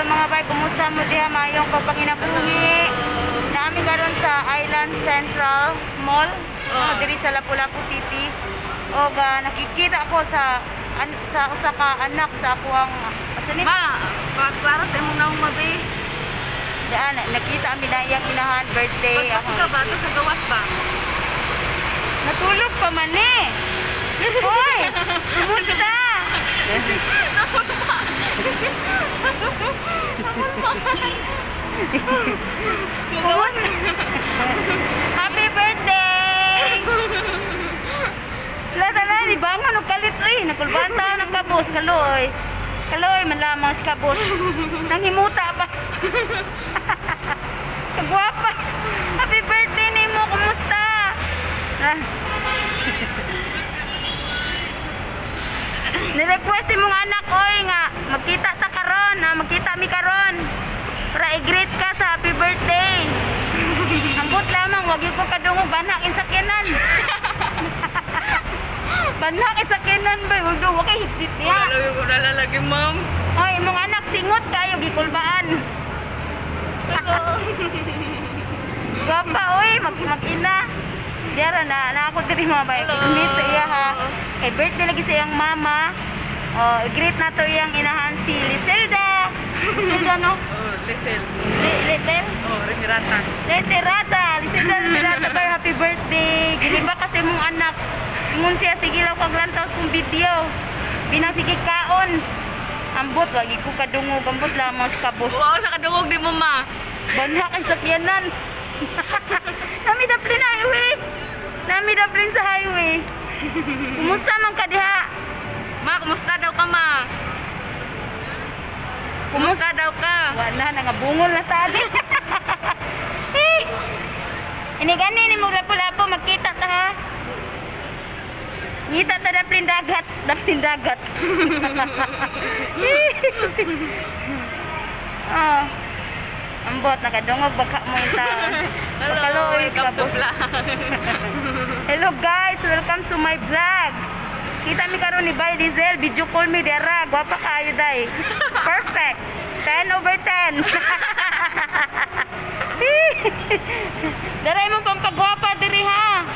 Hello mga bay, kumusta mo diha? Maayong pagpanginabuhi. Naami karon sa Island Central Mall, oh, diri sa Lapu-Lapu City. Og nakikita ko sa usa ka anak sa akuang asa ni? Ma, klaro sa imong naong mabi. Daan, nakita ami na iyang inahan birthday. Pagkasi ka ba? Sa gawas ba? Natulog pa man eh. Hoy, kumusta? Kumusta? Happy birthday! Lata na, di ba nga kalit oy, nakulbaan tao ng kabos, kaloy. Kaloy man lamang si kabos. Nanghimuta pa. Kagwapa. Happy birthday nimo, kumusta? Ni-request imong anak oy nga magkita ta karon, ha, magkita mi karon. Para i-greet ka sa happy birthday. Ambot lamang wag gyud ko kadungog banak in sakyanan. Banak in sakyanan bay, wag do kay headset niya. Wala lagi ko nalalagi, ma'am. Oy, imong anak singot kayo gikulbaan. Hello. Gwapa oy, mag-ina. Diara na, na ako diri mga bay. I-greet sa iya ha. Kay birthday lagi sa iyang mama. Oh, i-greet na to iyang inahan si Liselda. Liselda no? Oh, Lisel. Litel? Oh, Remirata. Retirata. Liselda Retirata bay, happy birthday. Giliba kasi mong anak. Ingon siya sige law kag lantaw kong video. Binang sige kaon. Ambot wagi ko kadungog, ambot lamang sa kabos. Wow, sa kadungog di mo ma. Banha kay sakyanan. Nami daplin highway. Nami daplin sa highway. Kumusta man ka diha? Ma, kumusta daw ka ma? Kumusta daw ka? Wala, nangabungol na tali. Hey! Ini gani ni mo lapo-lapo, magkita ta ha. Ngita ta daplin dagat, daplin dagat. Oh. Ambot, nakadungog baka mo yung taon. Pagkaluoy sa welcome to kabos. vlog. Hello guys, welcome to my vlog. Kita mi karon ni Bay Diesel, video call mi dira, gwapa kaayo day. Perfect. 10 over 10. Daray mo pampagwapa diri ha.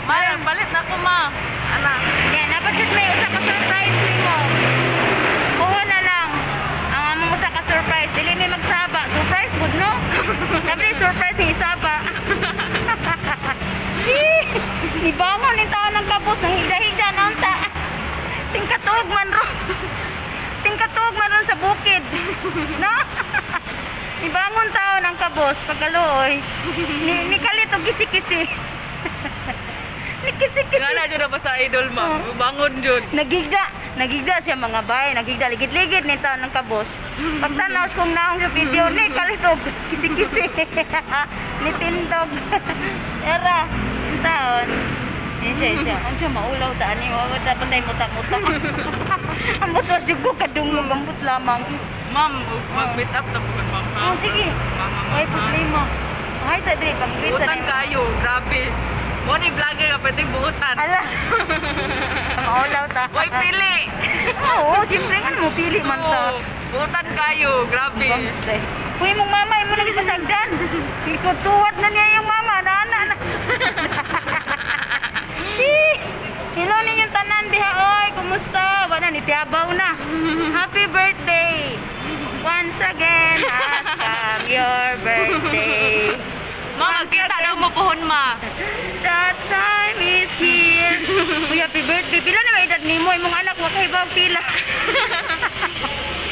Ma, palit na ko ma. Ana. Yeah, napajud may usa ka surprise nimo. Kuho na lang ang among usa ka surprise. Dili mi magsaba. Surprise gud no? Dapat surprise ni isaba. Nibangon ni tao ng kabos nang higda-higda na unta. Tingkatuog man ron. Tingkatuog man ron sa bukid. No? Nibangon tao ng kabos pagkaluoy. Ni kalit og kisi-kisi. Ni kisi-kisi. Nga na jud na ba sa idol ma? Oh. Bangon jud. Nagigda, nagigda siya mga bay, nagigda ligid-ligid ni taon ng kabos. Pagtanaw kong naong sa video ni kalitog kisi-kisi. Ni tindog. Era, taon. Yan siya, siya. Unsa maulaw ta ani, wa ta pantay mutak-mutak. Ambot wa jud ko kadungog, ambot lamang. Ma'am, mag-meet up ta po ma'am. ha? Oh, sige. Mama, Way ma'am, ha? problema. Hay sa diri pag-greet sa Buutan nimo. kayo, grabe. Mo ni vlogger ka pwedeng buutan. Ala. Maulaw ta. Way pili. Oo, siyempre nga mo pili man ta. Oo, buutan kayo, grabe. Bangste. Uy, mong mama, imo lagi pasagdan. Itutuwad na niya yung mama, na na. Hello ninyong tanan diha oy, kumusta? Wala ni tiyabaw na. Happy birthday. Once again has come your birthday. Ma, magkita daw mo pohon ma. That time is here. Uy, happy birthday. Pila na may edad nimo imong anak wa kay bag pila.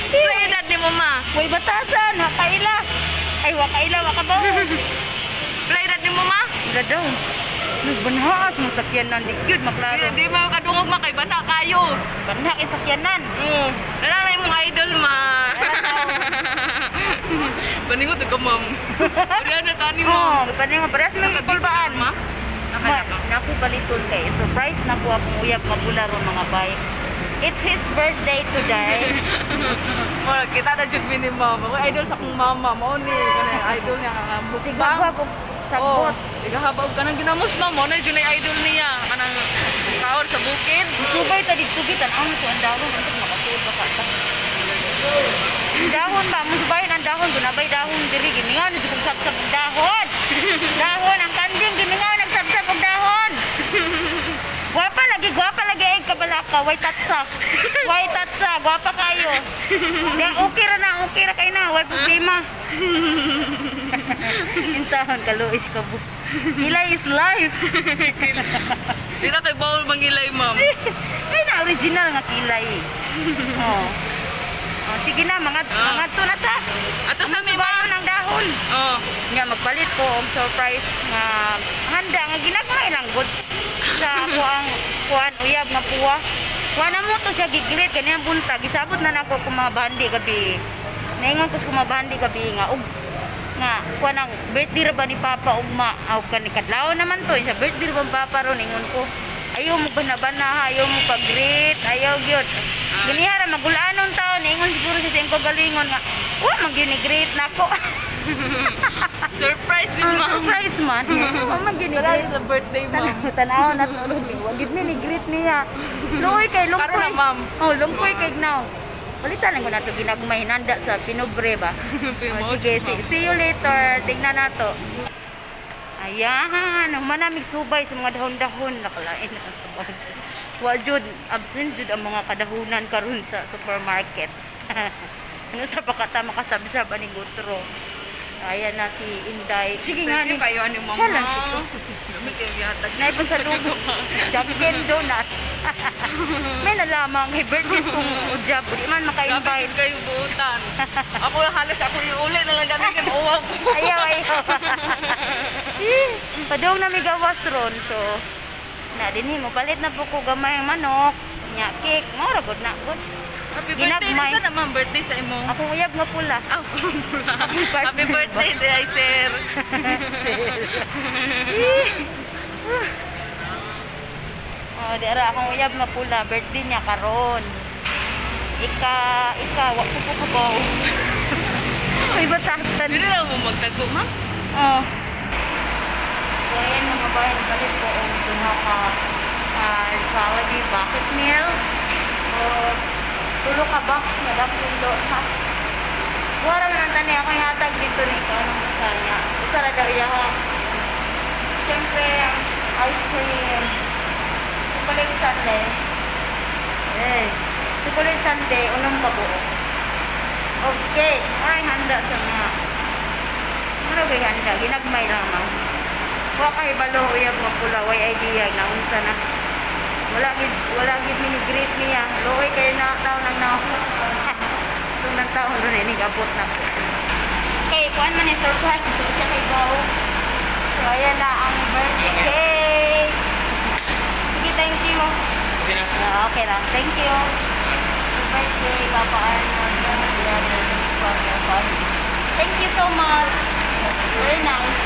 Pila edad nimo ma? Way batasan, wa kaila. Ay, wa kaila, wa ka ba? Pila edad nimo ma? Wala daw. Nagbanhaas mo sakyanan. Di gyud maklaro. Di, di mo kadungog ma kay bana kayo. Banha kay sakyanan. Oo. Dala na imong idol ma. Baningot ka ma'am. Wala na tani mo. Oo, oh, nga parehas may kulbaan. Ma. Ma, naku paliton kay surprise na ko akong uyab mabula ron mga bay. It's his birthday today. Mo kita na jud mi ni ma'am. Ako idol sa akong mama mao ni kanang idol niya nga Sige, mukbang. ko sagbot. Oh, igahaba og kanang ginamos ma'am mo na jud na idol niya kanang kaon sa bukid. Subay ta didto gitan ang ko ang dawon antok makasuod ba ka ta. Dahon ba? Mo subahin ang dahon. Gunabay dahon diri. Gimingaw na kong sabsab og dahon. Dahon ang kanding. Gimingaw nagsabsab og dahon. Gwapa lagi ay kabalaka. Way tatsa. Way tatsa. Gwapa kayo. Ya, okay ra na. Okay ra kayo na. Way problema. Intahon, kaluis ka bus. Kilay is life. Di na kay bawal mangilay, ma'am. Ay na, original nga kilay. Oh. Oh, sige na, mga to na ta. Ato sa mi, Subayon ma'am. ang dahon. Oh. Nga magpalit ko og surprise nga handa nga ginagmay lang gud sa ako ang kuan uyab nga puwa. Kuan na mo to siya giglit kaniyang buntag gisabot na nako kung mga bandi gabi. Naingon ko sa mga bandi gabi nga og nga kuan ang birthday ra ba ni Papa ugma aw kani kadlaw naman to sa birthday ra ba ni Papa ron ingon ko. Ayaw mo bana-bana ha, ayaw mo pag-greet, ayaw gyud. Ganiha ra magulanon taon ingon siguro siya sa iyang kagalingon nga wa man gyud ni greet nako. Surprise with ma'am. Surprise man. Wa man gyud ni Wala greet. sa birthday, ma'am. Tanaw na wa gyud mi ni greet niya. Luoy kay lungkoy. Karon na, ma'am. Oh, lungkoy kay now. Palitan lang ko na to ginagmay nanda sa Pinobre ba. Oh, sige, see you later. Tingnan nato. Ayan, manamig subay sa mga dahon-dahon nakalain na sa bus. Wa jud absent jud ang mga kadahunan karon sa supermarket. Ano sa pakata makasabsab ani gutro. Ayan na si Inday. Sige nga Thank ni. you kayo ni mama. Siya lang ito. Naipon sa lubong. Dunkin Donuts. May nalamang kay birthday kong ujab. Di man Grabe maka-invite. jud kayo buutan. Ako lang halos ako yung uli na lang gani kay mauwaw ko. Ayaw, ayaw. Padong na may gawas ron. So, na dinhi mo palit na po ko gamay ang manok. Nya cake. Mao ra gud na gud. Happy birthday Ginagmay. na sa naman birthday sa imo. Akong uyab nga pula. Ah, happy birthday, day, sir. Oh, di ara akong uyab nga pula, birthday niya karon. Ika ika wa ko po kabaw. May batasan. Dili ra mo magtago, ma'am. Oh. So ayan mga bayan, palit ko og duha ka Jollibee bucket meal. O tulo ka box na Dunkin Donuts. Wala man ang tani ako hatag dito ni ikaw anong usa niya. Usa ra daw iya ha. Siyempre, ice cream. Chocolate sundae. Eh, chocolate sundae, unong kabuo. Okay, ay handa sa mga. Ano ba handa? Ginagmay lamang. Wa kay balo uyab nga pula, way idea na unsa na. Wala gid mini greet niya. Luoy kay na taon ang na. Tung nang taon ron ini gabot na ko. Kay kuan man ni surprise so siya kay bawo. So ayan na ang birthday cake. Sige, thank you. Okay na. Okay lang. Thank you. Happy birthday, Papa Arnold. Thank you so much. Very nice.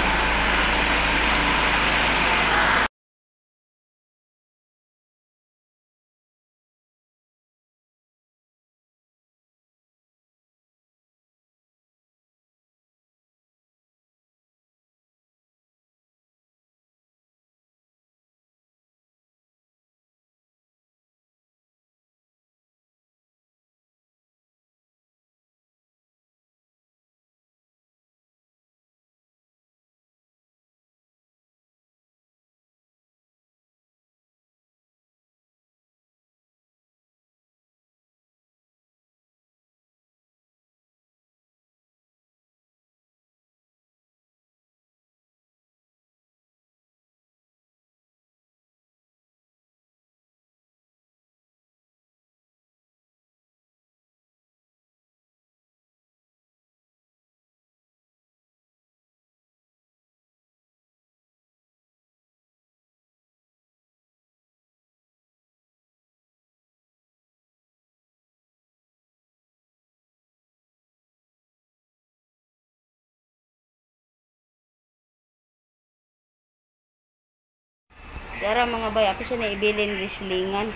Dara mga bay, ako siya naibilin rislingan.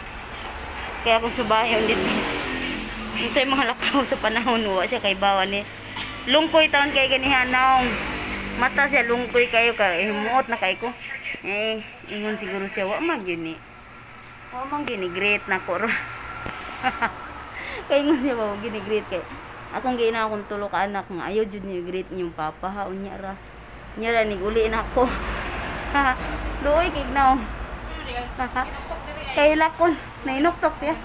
Kaya akong subayon dito. Unsay mga lakaw sa panahon wa siya kay bawa ni. Lungkoy taon kay ganihan naong. Mata siya lungkoy kayo kay himuot na kay ko. Eh, ingon siguro siya wa man gyud ni. Wa man gyud ni great na ko ro. Kay ingon siya wa gyud ni great kay. Akong giina akong tulo ka anak nga ayaw jud niyo greet niyong papa ha, unya ra. Unya ra nig-uli na ako. Luoy kay gnaw. Kay lakon, nainuktok siya.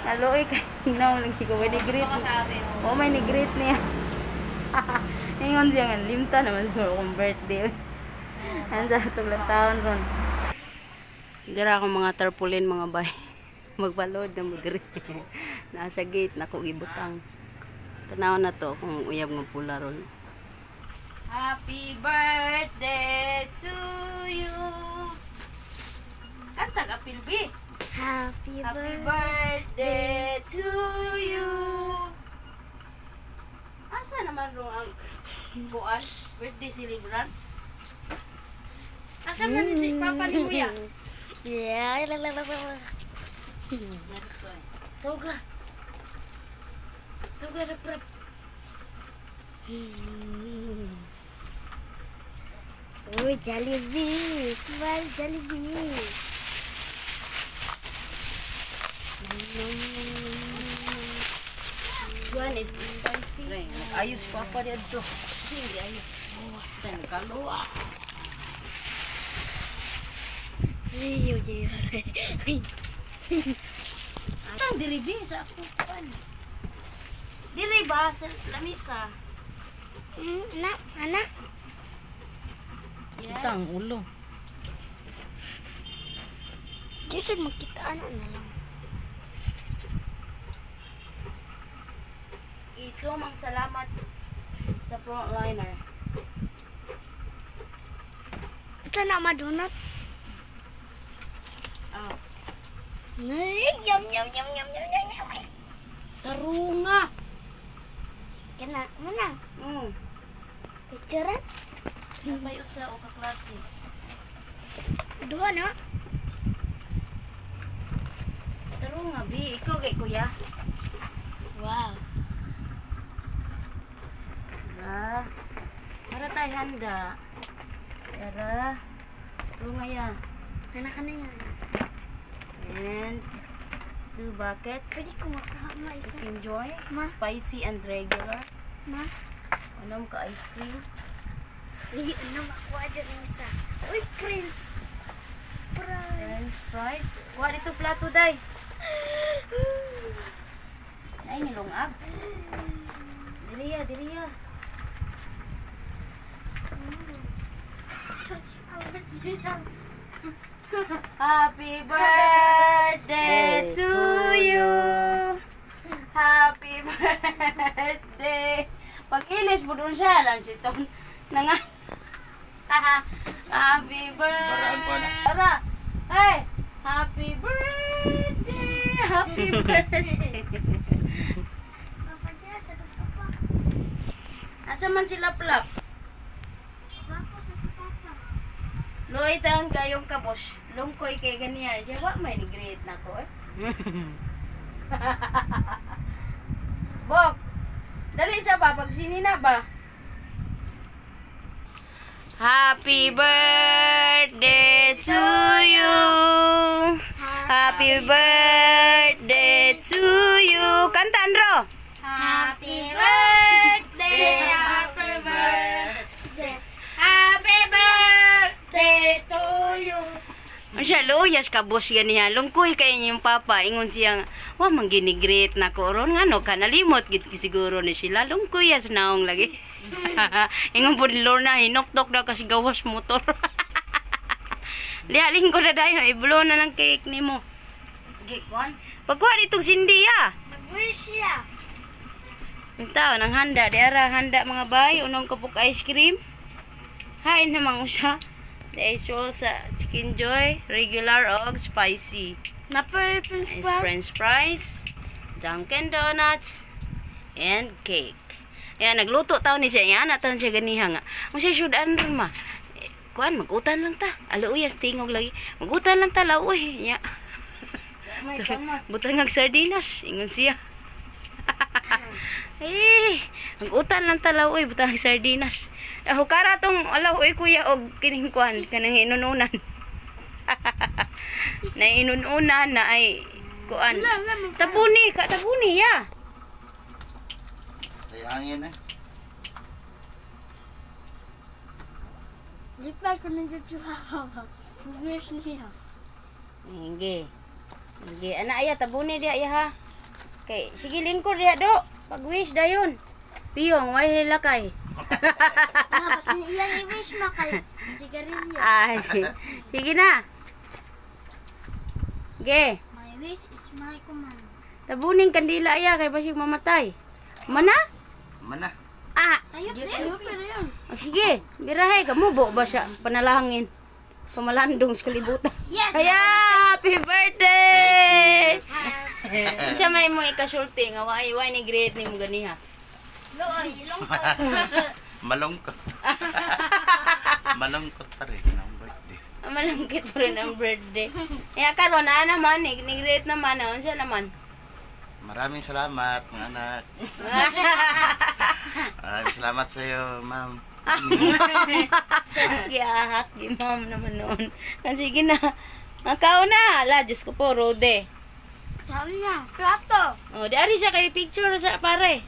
Naluoy kay gnaw lagi ko ni greet. Oh, may ni greet niya. Ingon siya nga limta naman siguro akong birthday. Ano sa atong taon ron. Dira akong mga tarpaulin, mga bay. Magbalod na mo diri. Nasa gate na ko gibutang. Tanaw na to kung uyab nga pula ron. Happy birthday to you. Kanta ka pilbi. Happy Happy birthday. birthday to you. Asa naman ro ang buwan? Birthday celebrant? Asa man si Papa ni Kuya? Yeah. Tuga. Tuga rap rap. Uy, Jollibee. Smile, Jollibee. This one is spicy. Ayos Papa dito. Hindi ayos. Tan kaluwa. Ay, ay, ay. Ang diri bi sa ako pan. Diri ba sa lamisa? Anak, anak. Yes. Kita ang ulo. Jason, magkita anak na lang. Isumang salamat sa frontliner. Ito na madunot. Oh. Ay, yum, yum, yum, yum, yum, yum, yum. Tarunga. Kana, muna. Picturean. Napay usa o kaklase. Duha na. Tarunga bi, ikaw kay kuya. Wow. Tara. Para tayo handa. Tara. Tarunga ya. Kana kana yan. And 2 buckets. Pwede ko makuha ma isa. Chicken Joy. Ma. Spicy and regular. Ma. Anom ka ice cream. Uy, ano makuha dyan ang isa. Uy, Prince. Fries. French fries. Kuha dito plato, day. Ay, nilungag. Diriya, diriya. Happy birthday to you. Happy birthday. Pag-ilis mo doon siya lang si Tom. Nanga. Happy birthday. Ara. Hey, happy birthday. Happy birthday. Papa, dyan, sagot ka pa. Asa man sila plap? Bako sa si Papa. Luoy taon kayong kabos. Lungkoy kay ganiya. Siya wa may ni-greet na ko eh. Bok. Dali sa ba pag sinina ba? Happy birthday to you. Happy birthday to you. Kanta Andro. Happy birthday, happy birthday, happy birthday to you. Siya luyas ka boss ganiya. Lungkoy kay inyong papa. Ingon siya nga, wa man ginigreet na ko ron ngano ka nalimot gid siguro ni sila. Lungkoy as naong lagi. Ingon po ni Lorna, hinokdok daw kasi gawas motor. Liha lingko na dayon, i-blow na lang cake nimo. Pagkuha ditong sindi ya. Mag-wish siya. Ang tao nang handa, di ara handa mga bay, unong kapok ice cream. Hain namang usa. The usual sa Chicken Joy, regular og spicy. Na-purple Is pa. French fries, Dunkin' Donuts, and cake. Ayan, nagluto taon ni siya. Ayan, taon siya ganiha nga. Ang siya syudan ron ma. Eh, kuan, mag-utan lang ta. Alauyas, tingog lagi. Mag-utan lang ta, lauy. Nya. Butang ang sardinas. Ingon siya. Eh, mag-utan lang ta, lauy. Butang ang sardinas. Hukara tong alaw, uy, kuya, og kining kuan, kanang inununan. Na inununan na ay kuan. Tabuni, ka tabuni ya. Hangin eh. Lipay ko nandiyan si Papa. Wish niya. Hindi. Hindi. Ana aya tabuni diya iya ha. Kay sige lingkod diya do. Pag-wish dayon. Piyong way lakay. Ma, kasi iyang i-wish ma kay sigarilyo. Ah, sige na. Ge, My wish is my command. tabuning kandila iya kay basig mamatay. Mana? Mana? Ah, Ayop din. Pero yun. oh, sige. Birahe ka mo ba siya panalangin. Pamalandong sa kalibutan. Yes! Kaya, happy birthday! Unsa may mo ikasulti nga way ni great nimo ganiha? Looy, ilong ko. Malungkot. Malungkot pa rin ang birthday. Ah, malungkit pa rin ang birthday. Kaya karon na naman, ni great naman, ah, unsa naman? Maraming salamat, mga anak. Maraming salamat sa iyo, ma'am. Giahak, gi ma'am naman noon. Ah, sige na. Nakaon na. Ala, Diyos ko po, Rode. Sabi niya, plato. Oh, di ari siya kay picture sa pare.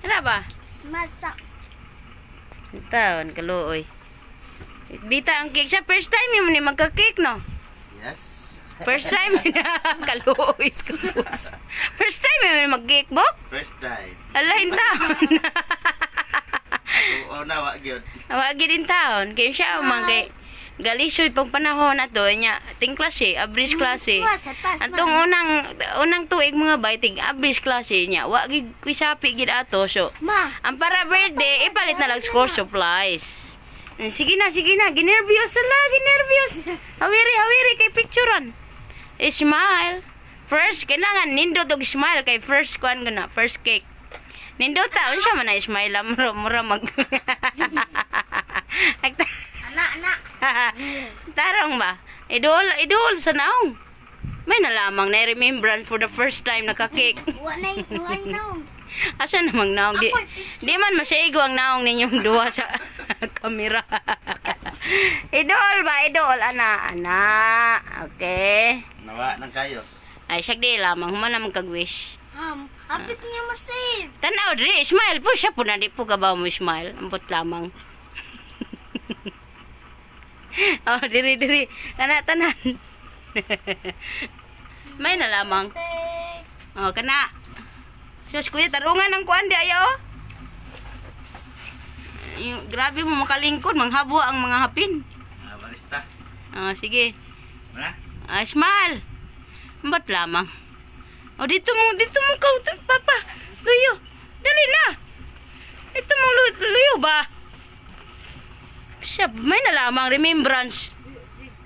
Ano ba? Masak. Taon, kaluoy. Bita ang cake siya. First time yun ni magka-cake, no? Yes. First time kaluoy sa kabus. First time yun mag-cake, bok? First time. Ala, taon. Oo na, wa gyud. Wagi din taon. Kaya siya, man kay galisoy pang panahon na to nya ting klase, average klase. Antong unang unang tuig mga bay ting average klase niya. Wa gid kusapi gid ato so. Ma, Ang para birthday ipalit na lang school supplies. Sige na, sige na. Ginervyos sila, ginervyos. Hawiri, hawiri kay picturean. Smile. First, kailangan nindot og smile kay first kuan gana, first cake. Nindot ta, unsa man na smile ah, mura mura mag. anak, anak. Tarong ba? Idol, idol sa naong. May nalamang na remembrance for the first time naka-cake. Wa na, wa na. Asa namang naong? Di man masaigo ang naong ninyong duha sa kamera. Idol ba? Idol, ana, ana. Okay. Nawa nang kayo. Ay, sagdi lamang. Human naman kag-wish. Hapit niya masave. Tanaw, diri, smile po siya po na. Di po ka ba mo smile? Ambot lamang. Oh, diri, diri. Kana, tanan. May na lamang. Oh, kana. Sus, kuya, tarungan ang kuan di ayo. Oh. Yung, grabe mo makalingkod, manghabo ang mga hapin. Ah, balista. Oh, sige. Mana? Ah, smile. Ba't lamang? Oh, dito mo ka, papa. Luyo. Dali na. Dito mo luyo ba? Siya, may na lamang remembrance.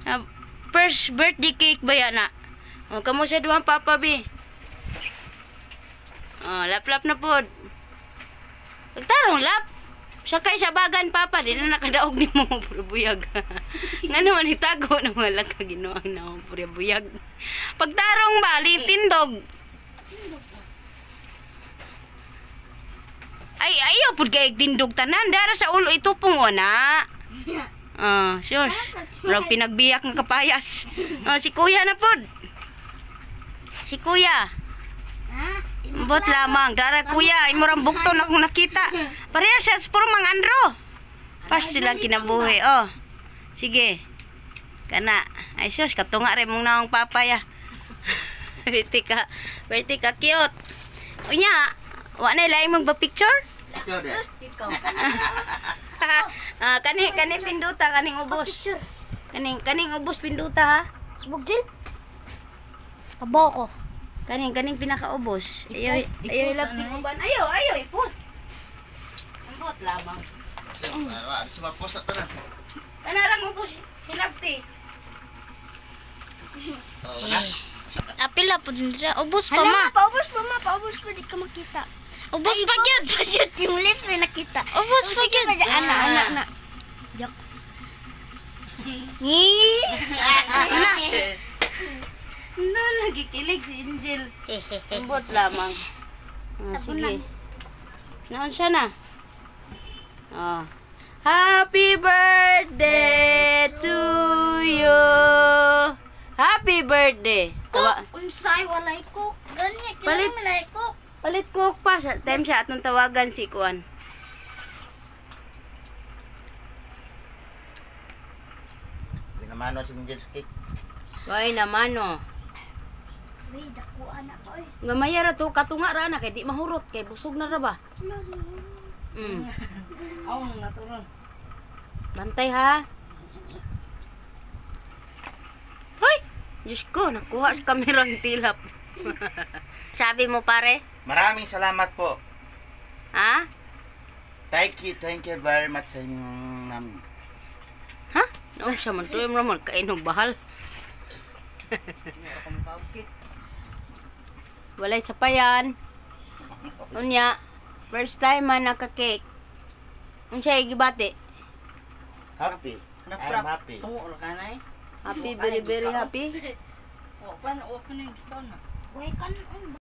Ah, first birthday cake ba yan na? Oh, kamo sa duwang papa, bi. Oh, lap-lap na pod. Pagtarong lap. Sakay sa bagan, papa. Di na nakadaog ni mo, puro buyag. Nga naman, itago na mga lang kaginuang na puro buyag. Pagtarong ba, tindog. Ay, ayaw pud kay tindog tanan. Dara sa ulo itupong na. Ah, sure. Murag pinagbiyak nga kapayas. Oh, si kuya na pod. Si kuya. Ha? Ambot lamang. Dara kuya, imurang bukton akong nakita. Pareha siya sa puro mga andro. Pas silang kinabuhi. Oh. Sige. Kana. Ay sus, katunga rin mong naong papaya. Berti ka. Berti ka cute. Unya, wa na lain mong picture? Ikaw de. Ikaw. Ah, kani kani pinduta kaning ubos. Picture. Kaning kaning ubos pinduta ha. Subog Jill. Kaboko. Kaning kaning pinakaubos. Ayaw Ipos, ayaw ipos, ilapti ano mo ban. Ayaw ayaw ipos. Ambot lamang. Wa, sumapos na tanan. Kanarang ubos hilabti. Oh, na. Apila po din dira. Ubos pa ma. Paubos pa ma, paubos pa di ka makita. Ubos pa gyud. Yung lips rin nakita. Ubos pa gyud. Ana, ana, ana. Joke. Ni. Ana. No, lagi kilig si Angel. Ambot lamang. Ah, sige. Naon siya na? Oh. Happy birthday to you. Happy birthday. Tawa. Cook, unsay walay cook. Gani Palit. kini walay cook. Palit coke pa sa time sa atong tawagan si Kuan. Ginamano si Angel sa cake. Way naman no. Uy, dako anak ko eh. Gamaya ra to katunga ra na kay di mahurot kay busog na ra ba. Aw, natural. Bantay ha. Hoy! Diyos ko, nakuha sa kamera ang tilap. Sabi mo pare? Maraming salamat po. Ha? Thank you very much sa inyong namin. Ha? No, siya man tuyo mo naman kainog bahal. Walay sa payan. Unya, first time man naka-cake. Unsay gibati? Happy. I'm happy. Tungo ra ka na eh. Happy, very, very happy. Wa pa na yung na. Uy, kanon.